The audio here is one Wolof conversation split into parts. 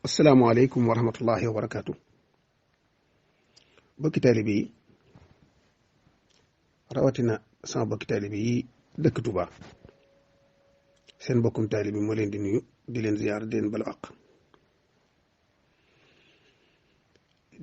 asalaamaaleykum wa rahmatullahi wa barakaatu. bokki taalibe yi rawatina sama bokki taalibe yi dëkk Touba seen bokkum taalibe moo leen di nuyu di leen ziyaar di leen balu àq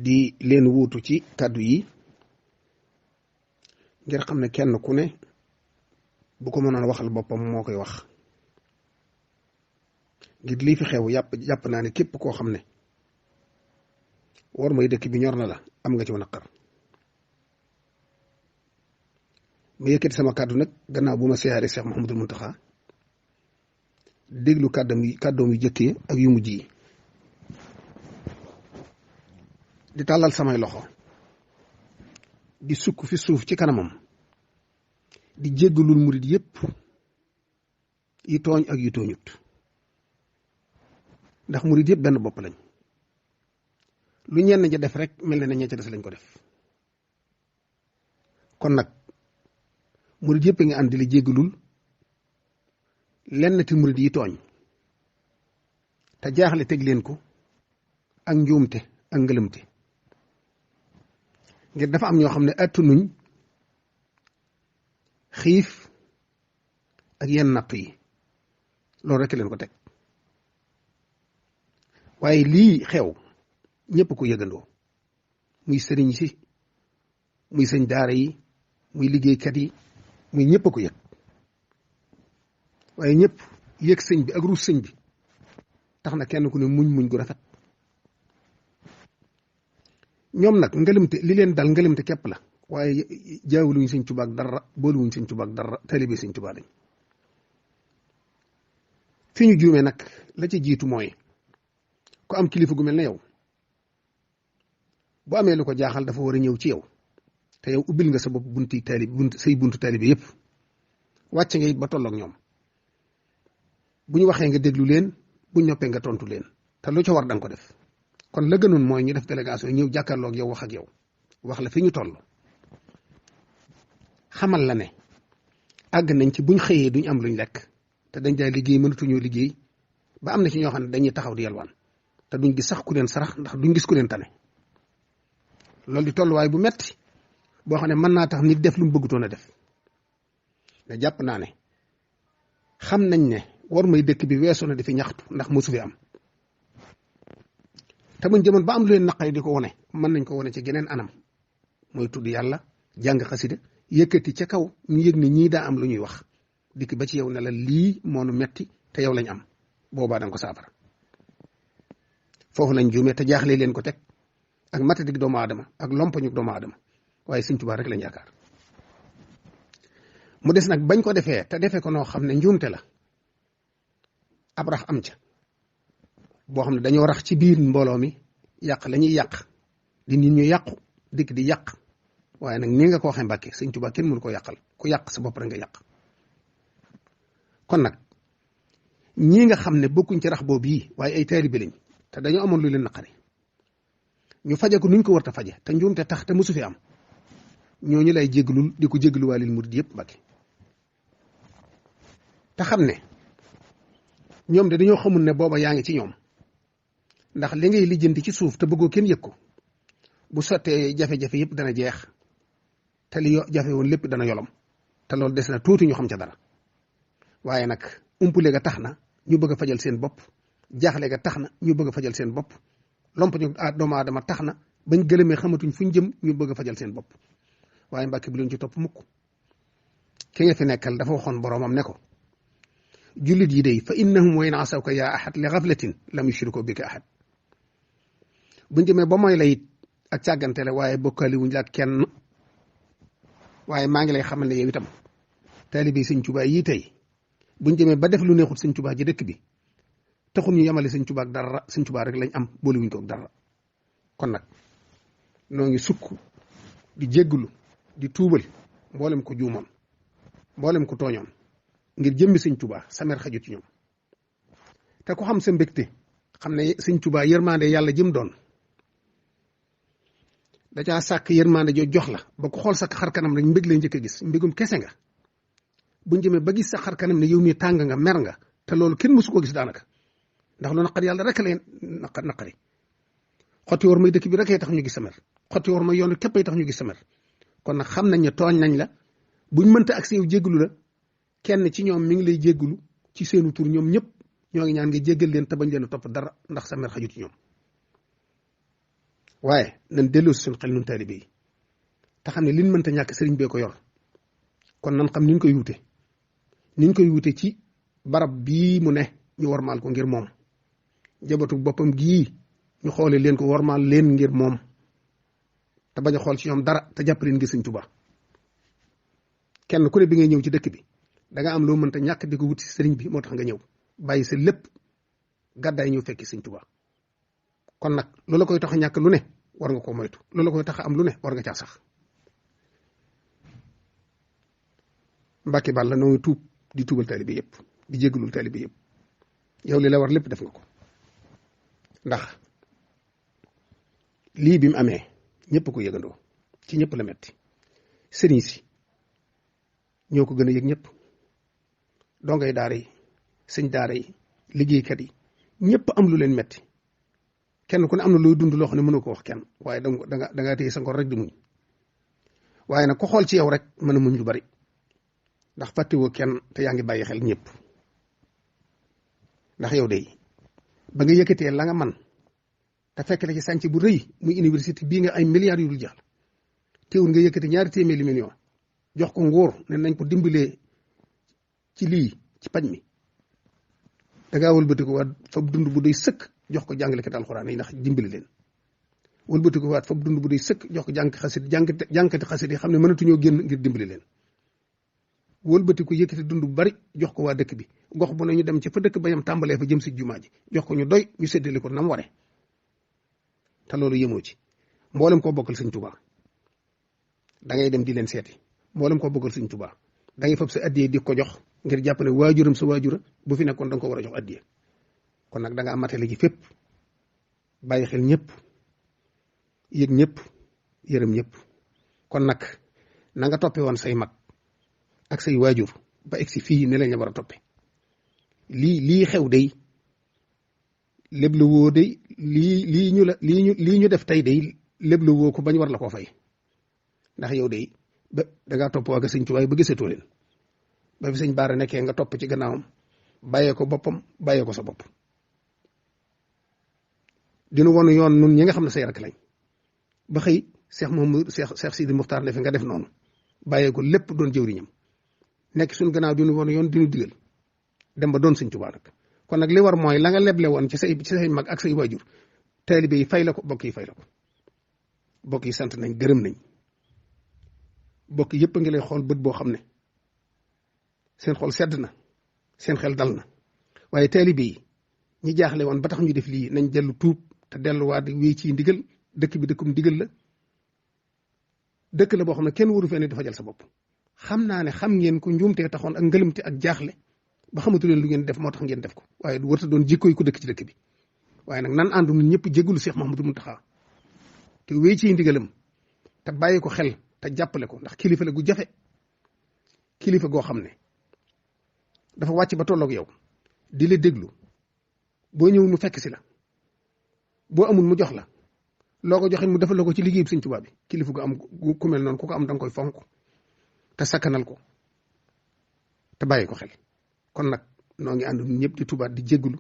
di leen wuutu ci kàddu yi ngir xam ne kenn ku ne bu ko mënoon waxal boppam moo koy wax ngir lii fi xew jàpp naa ne képp koo xam ne war may dëkk bi ñor na la am nga ci naqar ma yëkkati sama kàddu nag gannaaw bu ma siyaare Cheikh Mouhamadul Mountakha déglu kàddoom yu jëkkee ak yu mujj yi di tàllal samay loxo di sukk fi suuf ci kanamam di jéggalul murit yépp yi tooñ ak yu tooñut ndax murit yëpp benn bopp lañ lu ñenn ja def rek mel na ne ña ca des lañ ko def kon nag murit yëpp nga ànd di la jéggalul lenn ti murit yi tooñ te jaaxle teg leen ko ak njuumte ak ngëlëmte ngir dafa am ñoo xam ne attanuñ xiif ak yenn natt yi loolu rek leen ko teg waaye lii xew ñëpp ko yëgandoo muy sëriñ si muy sëñ daara yi muy liggéeykat yi muy ñëpp ko yëg waaye ñëpp yëg sëñ bi ak ruus sëñ bi tax na kenn ku ne muñ gu rafet ñoom nag ngëlëmte li leen dal ngëlëmte képp la waaye jaawuluñ sëñ Tuubaa ak dara booluwuñ sëñ Tuubaa ak dara taalibe sëñ Tuubaa lañ fi ñu juumee nag la ci jiitu mooy ku am kilifa gu mel ne yow bu amee lu ko jaaxal dafa war a ñëw ci yow te yow ubbil nga sa bopp buntu taalibe yëpp wàcc nga it ba tolloog ñoom bu ñu waxee nga déglu leen bu ñu noppee nga tontu leen te lu ca war danga ko def kon la gënoon mooy ñu def délégation ñëw jàkkaarloog yow wax ak yow wax la fi ñu toll xamal la ne àgg nañ ci buñ xëyee duñ am luñ lekk te dañ daa liggéey mënatuñoo liggéey ba am na ci ñoo xam ne dañuy taxaw di yalwaan te duñ gis sax ku leen sarax ndax duñ gis ku leen tane loolu di tolluwaay bu metti boo xam ne mën naa tax nit def lu mu bëggutoon a def nga jàpp naa ne xam nañ ne war may dëkk bi weesu na di fi ñaxtu ndax mosu fi am te buñ jëmoon ba am lu leen naqari di ko wone mën nañ ko wone ci geneen anam mooy tudd yàlla jàng xasida yëkkati ca kaw ñu yëg ne ñii daa am lu ñuy wax dikk ba ci yow ne la lii moonu metti te yow lañ am boobaa danga ko saafara foofu lañ juumee te jaaxle leen ko teg ak matadik doomu aadama ak lompañu doomu aadama waaye sëñ Tuubaa rek lañ yaakaar mu des nag bañ ko defee te defee ko noo xam ne njuumte la ab rax am ca boo xam ne dañoo rax ci biir mbooloo mi yàq la ñuy yàq di nit ñu yàqu dikk di yàq waaye nag nii nga ko waxee Mbàkke sëñ Tuubaa kenn mënu ko yàqal ku yàq sa bopp rek nga yàq kon nag ñii nga xam ne bokkuñ ci rax boobu yi waaye ay taalibe lañ te dañoo amoon lu leen naqari ñu faje ko nuñ ko war a faje te njuumte tax te mosu fi am ñooñu lay jéglul di ko jégluwaalil murid yëpp Mbàkke te xam ne ñoom de dañoo xamul ne booba yaa ngi ci ñoom ndax li ngay lijjanti ci suuf te bëggoo kenn yëg ko bu sottee jafe-jafe yëpp dana jeex te li jafe woon lépp dana yolom te loolu des na tuuti ñu xam ca dara waaye nag umpule ga tax na ñu bëgg a fajal seen bopp jaaxle ga tax na ñu bëgg a fajal seen bopp lomp ñu doomu aadama tax na bañ gëlëmee xamatuñ fuñ jëm ñu bëgg a fajal seen bopp waaye Mbàkke bu leen ci topp mukk ki nga fi nekkal dafa waxoon boroomam ne ko jullit yi day fa innahum wa in asawka yaa ahad li ghaflatin lam yushriku bika ahad buñ jëmee ba mooy la it ak càggante la waaye bokkaali wuñ la ak kenn waaye maa ngi lay xamal ne yow itam taalibe sëñ Tuubaa yi tey buñ jëmee ba def lu neexut sëñ Tuubaa ji dëkk bi taxul ñu yemale sëñ Tuubaa ak dara sëñ Tuubaa rek lañ am boole wuñ ko ak dara kon nag noo ngi sukk di jégglu di tuubal mboolem ko juumoon mboolem ko tooñoon ngir jëmmi sëñ Tuubaa samer xajut ci ñoom te ko xam sa mbégte xam ne sëñ Tuubaa yërmande yàlla jëm doon da caa sàkk yërmande jo jox la ba ko xool sa xar kanam rek mbég lay njëkk a gis mbégum kese nga buñ jëmee ba gis sa xar kanam ne yow mi tàng nga mer nga te loolu kenn mësu ko gis daanaka ndax lu naqari yàlla rek lay naqari xotti war may dëkk bi rek tax ñu gis sa mer xotti war may yoon képp ay tax ñu gis sa mer kon nag xam nañ ne tooñ nañ la buñ mënta ak yow jéggalu la kenn ci ñoom mi ngi lay jéggalu ci seenu tur ñoom ñëpp ñoo ngi ñaan nga jéggal leen te bañ leen a topp dara ndax sa mer xajut ci ñoom waaye nañ delloo si suñu xel nun taalibe yi te xam ne liñ mënta ñàkk sëriñ bee ko yor kon nan xam niñ koy wute ci barab bii mu ne ñu warmaal ko ngir moom jabatu boppam gii ñu xoole leen ko warmaal leen ngir moom te bañ a xool ci ñoom dara te jàpp leen ngir Sëriñ Tuubaa kenn ku ne bi ngay ñëw ci dëkk bi da nga am loo mënta ñàkk di ko wut si sëriñ bi moo tax nga ñëw bàyyi sa lépp gàddaay ñëw fekki Sëriñ Tuubaa kon nag loola koy tax a ñàkk lu ne war nga koo moytu loola koy tax a am lu ne war nga caa sax Mbàkke Bàlla noo ngi tuub di tuubal taalibe yëpp di jéggalul taalibe yëpp yow li la war lépp def nga ko ndax lii bi mu amee ñëpp ko yëgandoo ci ñëpp la metti sëriñ si ñoo ko gën a yëg ñëpp dongay daara yi sëñ daara yi liggéeykat yi ñëpp am lu leen metti kenn ku ne am na looy dund loo xam ne mënoo ko wax kenn waaye da nga téye sa ngor rek di muñ waaye nag ko xool ci yow rek mën a muñ lu bari ndax fàttewoo kenn te yaa ngi bàyyi xel ñëpp ndax yow de ba nga yëkkatee la nga man te fekk la ci sànc bu rëy muy université bii nga ay milliards yu dul jeex teewul nga yëkkati 200 millions jox ko nguur ne nañ ko dimbalee ci lii ci paj mi da ngaa wëlbati ko waat fab dund bu doy sëkk jox ko jàngalekat alxuraan yi ndax dimbali leen wëlbati ko waat fab dund bu doy sëkk jox ko jànkati xasit yi xam ne mënatuñoo génn ngir dimbali leen wëlbati ko yëkkati dund bu bari jox ko waa dëkk bi gox bu ne ñu dem ci fa dëkk ba yam tàmbalee fa jëm si jumaa ji jox ko ñu doy ñu séddale ko nam ware te loolu yemoo ci mboolem koo bokkal Sëñ Tuubaa da ngay dem di leen seeti mboolem koo bokkal Sëñ Tuubaa da ngay fab sa addiye di ko jox ngir jàpp ne waajuram sa waajura bu fi nekkoon da nga ko war a jox addiye kon nag da nga matale ci fépp bàyyi xel ñëpp yëg ñëpp yërëm ñëpp kon nag na nga toppe woon say mag ak say waajur ba egsi fii ne lañ la war a toppe lii xew day lépp la woo day lii ñu def tey day lépp la woo ko bañ war la koo fay ndax yow day ba da ngaa topp waa ga Sëñ Tuubaa ba gisatoo leen ba fi Sëñ Baara nekkee nga topp ci gannaawam bàyyee ko boppam bàyyee ko sa bopp dinu wonu yoon nun ñi nga xam ne say rakk lañ ba xëy Cheikh Sidi Muxtaar ne fi nga def noonu bàyyee ko lépp doon jëwriñam nekk suñ gannaaw dinu wonu yoon dinu digal dem ba doon Sëñ Tuubaa nag kon nag li war mooy la nga leble woon ci say mag ak say waajur taalibe yi fay la ko bokk yi fay la ko bokk yi sant nañ gërëm nañ bokk yëpp a ngi lay xool bët boo xam ne seen xol sedd na seen xel dal na waaye taalibe yi ñi jaaxle woon ba tax ñu def lii nañ dellu tuub te delluwaat wéy ci ndigal dëkk bi dëkkum ndigal la dëkk la boo xam ne kenn waru fee ne dafa jël sa bopp xam naa ne xam ngeen ko njuumtee taxoon ak ngëlëmte ak jaaxle ba xamatu leen lu ngeen def moo tax ngeen def ko waaye du warta doon jikko yi ko dëkk ci dëkk bi waaye nag nan àndu ñun ñëpp jégalu Cheikh Mouhamadou Mountakha te wéy ci ndigalam te bàyyi ko xel te jàppale ko ndax kilifa la gu jafe kilifa goo xam ne dafa wàcc ba tolloog yow di la déglu boo ñëwul mu fekk si la boo amul mu jox la loo ko joxe mu defal la ko ci liggéey Sëñ Tuubaa bi kilifa gu am ku mel noonu ku ko am da nga koy fonk te sakkanal ko te bàyyi ko xel kon nag noo ngi ànd ñëpp di tubaat di jéggalu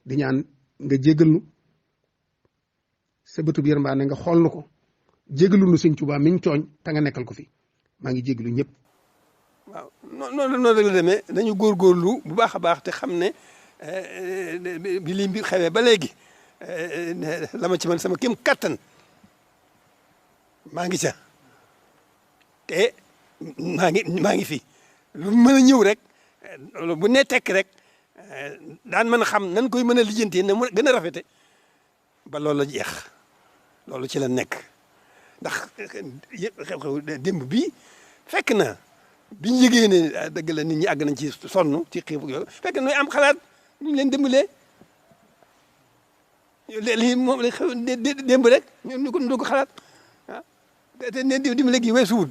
di ñaan nga jéggal nu sa bëtub yërmande nga xool nu ko jéggalu nu Sëñ Tuubaa miñ tooñ te nga nekkal ko fi maa ngi jéggalu ñëpp. waaw noonu rek la demee nañu góorgóorlu bu baax a baax te xam ne bi lii mbir xewee ba léegi la ma ci man sama kéem kattan maa ngi ca te maa ngi fi lu mën a ñëw rek bu nee tekk rek daan mën a xam nan koy mën a lijjantee na mu gën a rafete ba loolu la jeex loolu ci la nekk ndax xew-xew démb bii fekk na biñu yëgee ne dëgg la nit ñi àgg nañ ci sonn ci xiif yooyu fekk na am xalaat ñu leen dimbalee lii moom la xew démb rek ñu ko xalaat ah te ne dimbale gi weesuwut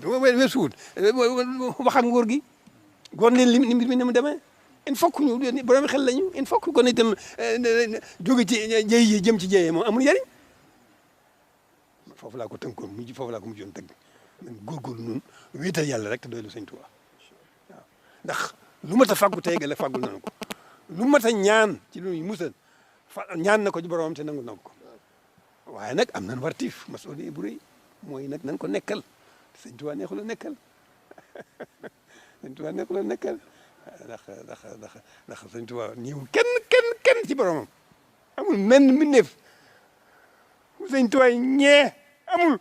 wax ak nguur gi goon leen li mbir mi ne mu demee il faut que ñu borom xel lañu il faut que kon itam jóge ci jëy yi jëm ci jëyee moom amul njëriñ foofu laa ko tënkoon foofu laa ko mujjoon tënk nañ góorgóorlu noonu wéetal yàlla rek te doylu Sëñ Tuubaa waaw ndax lu mat a fàggu tey ga la fàggul nañu ko lu mat a ñaan ci lu ñuy musal ñaan na ko ci boromam te nangu na ko waaye nag am nañ wartiif masuuliya bu rëy mooy nag nañ ko nekkal Sëñ Tuubaa neexul a nekkal Sëñ Tuubaa neexul a nekkal ndax Sëñ Tuubaa ñëw kenn ci boromam amul menn mbindeef Sëñ Tuubaa ñee amul